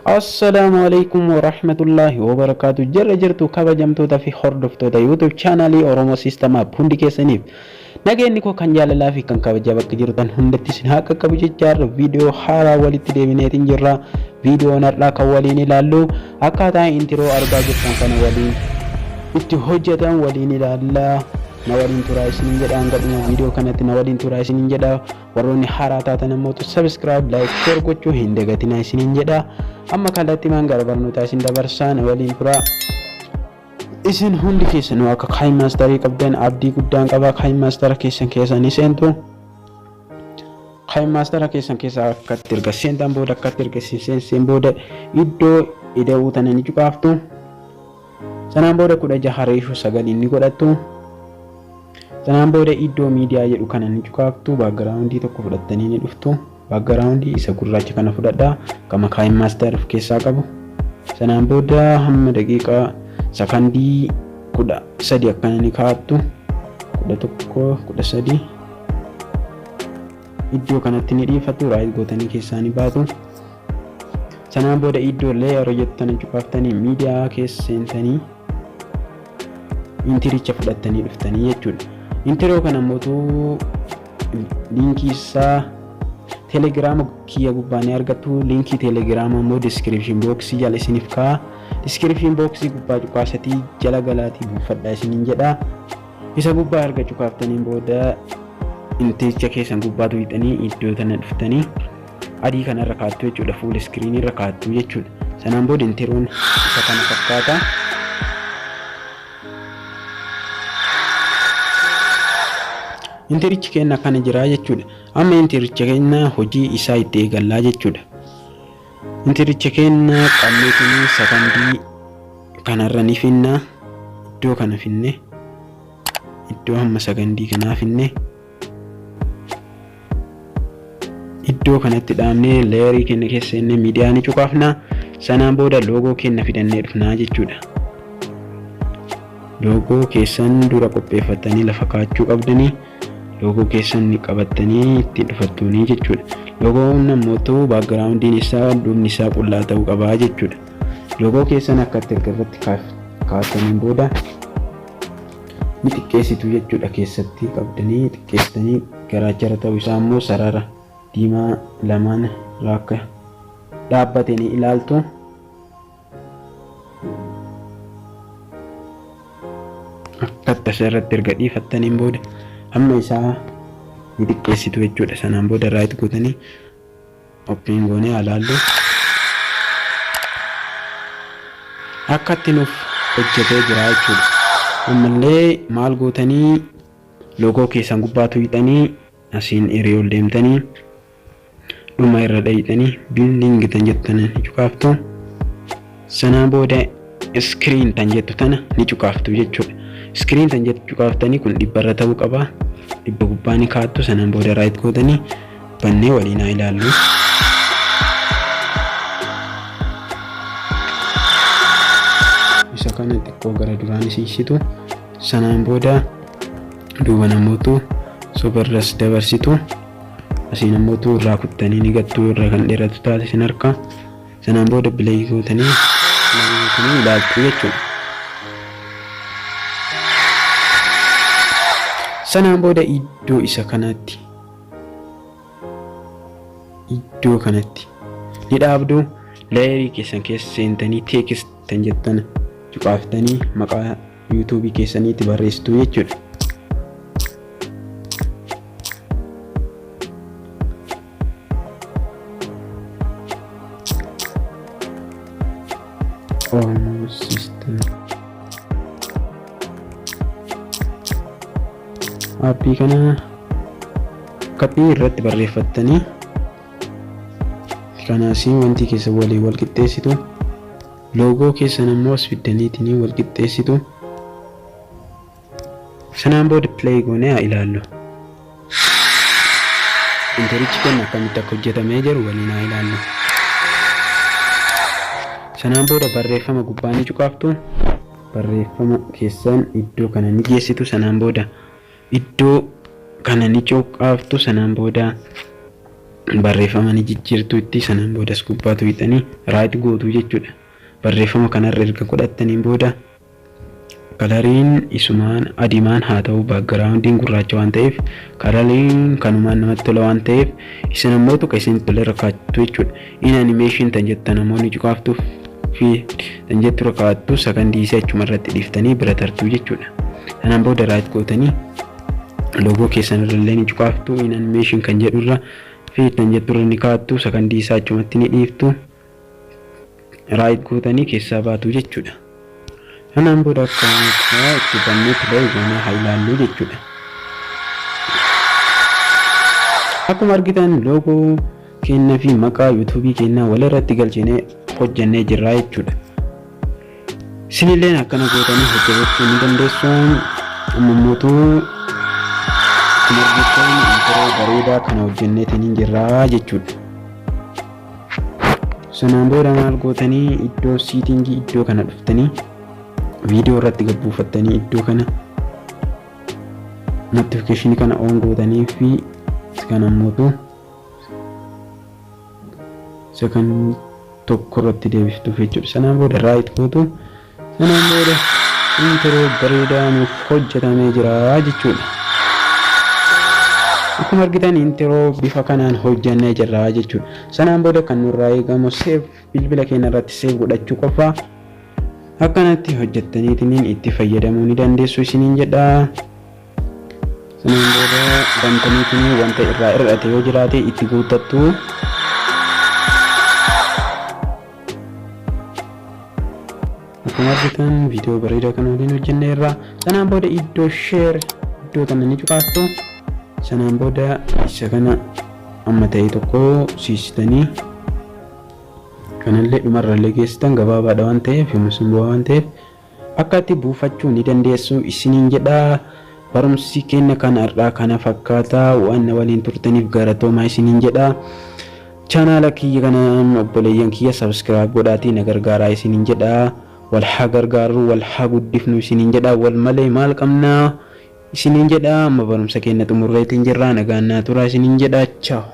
Assalaamu alaikum warahmatullaahi wabarakaatu. Jirra jirtu kabajamtoota fi hordoftoota YouTube chaanaalii Oromoo System App hundi keessaniif nageenyi koo kan jaalalaa fi kan kabajaa bakka jirtan hundatti isin haa qaqqabu jechaarra viidiyoo haaraa walitti deebineetiin jirra. Viidiyoon har'aa kan waliin ilaallu akkaataa intro argaa jirtan kana waliin itti hojjetan waliin ilaalla. Na waliin turaa isiniin jedha, hanga dhuma viidiyoo kanatti na waliin turaa isiniin jedha. Warroonni haaraa taatan ammoo subscribe, like, share gochuu hin dagatinaa isiniin jedha. Amma kallattimaan gara barnootaa isin dabarsaa, na waliin turaa. Isin hundi keessanuu akka KineMasterii qabdan abdii guddaan qaba. KineMastera keessan keessa ni seentu. KineMastera keessan keessa akkatti erga seentan booda, akkatti erga isin seenseen booda, iddoo ida'uu tana ni cuqaaftu. Sanaan booda 16 ratio 9 ni godhattu. Sanaan booda iddoo miidiyaa jedhu kana ni cuqaaftu. Backgroundii tokko fudhattanii ni dhuftu. Backgroundii isa gurraacha kana fudhadhaa. Kama KineMaster of keessaa qabu. Sanaan booda hamma daqiiqaa sakandii 13 akkana ni kaa'attu. 11, 13 iddoo kanatti ni dhiifatu. Right gootanii keessaa ni baatu. Sanaan booda iddoo layer jettan cuqaaftanii miidiyaa keessa seentanii intricha fudhattanii dhuftanii jechuudha. Intro kana immoo liinkii isaa Telegiraama kiyya gubbaa ni argattu. Liinkii Telegiraama immoo description boxii jala isiniif kaa'a. Description boxii gubbaa cuqaasatii jala galaatii buufadhaa isiniin jedha. Isa gubbaa erga cuqaaftaniin booda intricha keessan gubbaa tuqxanii iddoo tana dhuftanii adii kanarra kaattu jechuudha. Full screen irra kaattu jechuudha. Sanaan booda introon isa kana fakkaata. Intrichi keenya akkana jira jechuudha. Amma intricha keenya hojii isaa itti eegallaa jechuudha. Intricha keenya qabneetuni sakandii kanarra ni finna. Iddoo kana finne, iddoo hamma sakandii kanaa finne, iddoo kanatti dhaabnee layerii keenya keessa seennee miidiyaa ni cuqaafna. Sanaan booda loogoo keenya fidannee dhufnaa jechuudha. Loogoo keessan dura qopheeffattanii lafa kaa'achuu qabdanii, loogoo keessan ni qabattanii itti dhufattuuni jechuudha. Loogoon ammoo backgroundiin isaa, duubni isaa qullaa ta'uu qabaa jechuudha. Loogoo keessan akka itti erga irratti kaa'attaniin booda ni xiqqeessitu jechuudha. Keessatti qabdanii xiqqeessitanii garaachara ta'uu isaa immoo sarara diimaa lamaan irraa akka dhaabbate ni ilaaltu. Akkatti asirratti erga dhiifattaniin booda hamma isaa ni xiqqeessitu jechuudha. Sanaan booda right gootanii open goonee haa laallu. Akkatti nuuf hojjetee jira jechuudha. Ammallee maal gootanii? Loogoo keessan gubbaa tuqxanii asiin hiree ol deemtanii dhuma irra dhayxanii blending tan jettu tana ni cuqaaftu. Sanaan booda screen tan jettu tana ni cuqaaftu jechuudha. Screen tan jettu cuqaaftanii kun 100rra ta'uu qaba. 100 gubbaa ni kaa'attu. Sanaan booda right gootanii bannee waliin haa ilaallu. Isa kana xiqqoo gara duraan isiisitu. Sanaan booda duuba namootu sobarras dabarsitu. Asiin ammoo irraa kuttanii ni gattuu, irra kan dheeratu taate isin harka. Sanaan booda play gootanii gootanii ilaaltu jechuudha. Sanaan booda iddoo isa kanatti, iddoo kanatti ni dhaabdu. Layerii keessan keessa seentanii text tan jettan cuqaaftanii maqaa YouTubeii keessaniitti barreessitu jechuudha. Oromoo System Appii kana akkatti irratti barreeffattanii kanaasii wanti keessa walii wal qixxeessitu. Loogoo keessan ammoo as fiddaniitiin wal qixxeessitu. Sanaan booda play goonee haa ilaallu. Intrichi kun akkamitti akka hojjetamee jiru waliin haa ilaallu. Sanaan booda barreeffama gubbaa ni cuqaaftu. Barreeffama keessan iddoo kana ni geessitu. Sanaan booda iddoo kana ni cuqaaftu. Sanaan booda Barreeffama ni jijjiirtu itti. Sanaan boodas gubbaa tuqxanii right gootu jechuudha. Barreeffama kanarra erga godhattaniin booda coloriin isumaan adiimaan haa ta'u, backgroundiin gurraacha waan ta'eef coloriin kanumaan namatti tola waan ta'eef isin ammoo tuqa isin tole irra kaa'attu jechuudha. In animation tan jettan namoonni cuqaaftuuf fi tan jettu irra kaa'attu, sakandii isaa achuma irratti dhiiftanii bira tartuu jechuudha. Sanaan booda right gootanii logo keessan irra illee ni cuqaaftu. In animation kan jedhu irra fi tan jettu irra ni kaa'attu, sakandii isaa achumatti ni dhiiftu, right gootanii keessaa baatu jechuudha. Kanaan booda akka itti bannee play goonee haa ilaallu jechuudha. Akkuma argitan logo keenyaa fi maqaa YouTubeii keenyaa walirratti galchinee hojjannee jirra jechuudha. Isinilleen akkana gootanii hojjechuu ni dandeessu. Ammammotu akkuma argitan intro bareedaa kana hojjenneetiin jirra jechuudha. Sanaan booda maal gootanii? Iddoo settingii iddoo kana dhuftanii viidiyoo irratti gabbuufattanii iddoo kana notificationii kana on gootanii fi kan ammootu second 1 irratti deebiftuuf jechuudha. Sanaan booda right gootu. Sanaan booda intro bareedaa nuuf hojjetamee jira jechuudha. Akkuma argitan intro bifa kanaan hojjannee jirra jechuudha. Sanaan booda kan nurraa eegamu save bilbila keenya irratti save godhachuu qofa. Akkanatti hojjettaniitiin itti fayyadamuu ni dandeessu isiniin jedha. Sanaan booda bantaniitiin wanta irraa hir'ate yoo jiraate itti guuttattu. Akkuma argitan viidiyoo bareedaa kan waliin hojjenne irraa sanaan booda iddoo share iddoo kana ni cuqaaftu. Sanaan booda isa kana amma ta'e tokko siistanii kanallee dhumarrallee geessitan gabaabaadha waan ta'eef, yommuu bu'aa waan ta'eef akka itti buufachuu ni dandeessu isiniin jedha. Barumsi keenya kan har'aa kana fakkaata. Waan na waliin turtaniif galatoomaa isiniin jedha. Chaanaala kiyya kanaan obboleeyyan kiyya subscribe godhaatii na gargaaraa isiniin jedha. Wal haa gargaarru, wal haa guddifnu isiniin jedha. Wal malee maal qabnaa isiniin jedha. Amma barumsa keenya xumurreetiin jirra. Nagaan naa turaa isiniin jedha. Ciao.